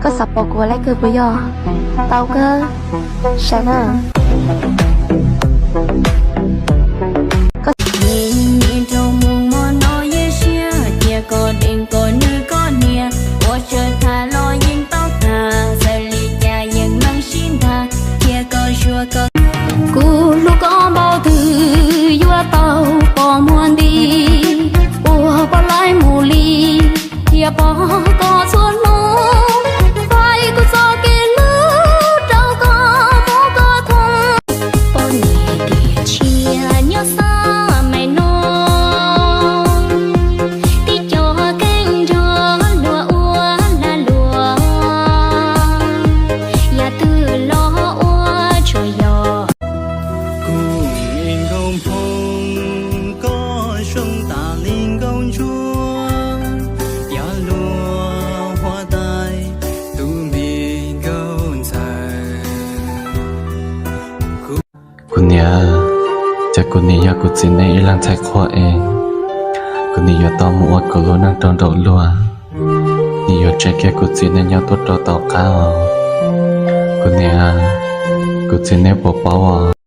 Koj xav pom kuv ua laib kawg puas yog? Tau kawg, saib na. Nyiam nyiam rau mus hmo no yeej siab, cia koj deev kom nws koj niam, ua tsawg tham los yeej tau tham, txawm li cas yeej meej sib nrag, cia koj zuag koj. Kuv hlub koj npaum twg yuav tau pom muag nti, ua poj laib mus li, thiaj pom koj txhua hnub, fais kuv txoj kev hlub rau koj mus koj thoob. Poj niam tiam tshiab nyob xab mais no, tib co keeb nrog luag ua lag luam, yam twg los ua tsuas yog. Kuv me nkauj phooj, koj zoo tas li nkauj ntsuab, yog luag huab tais, tus me nkauj ntxawm. Kuv niam, ces kuv niam yog kuv txiv neej ib leeg ntxhais qhua es, kuv niam yuav tau mus ua kuv lub neej rau nraum luag, nws yuav tseg kiag kuv txiv neej nyob tuaj rau tom qab os. Kuv niam, kuv txiv neej puas paub os?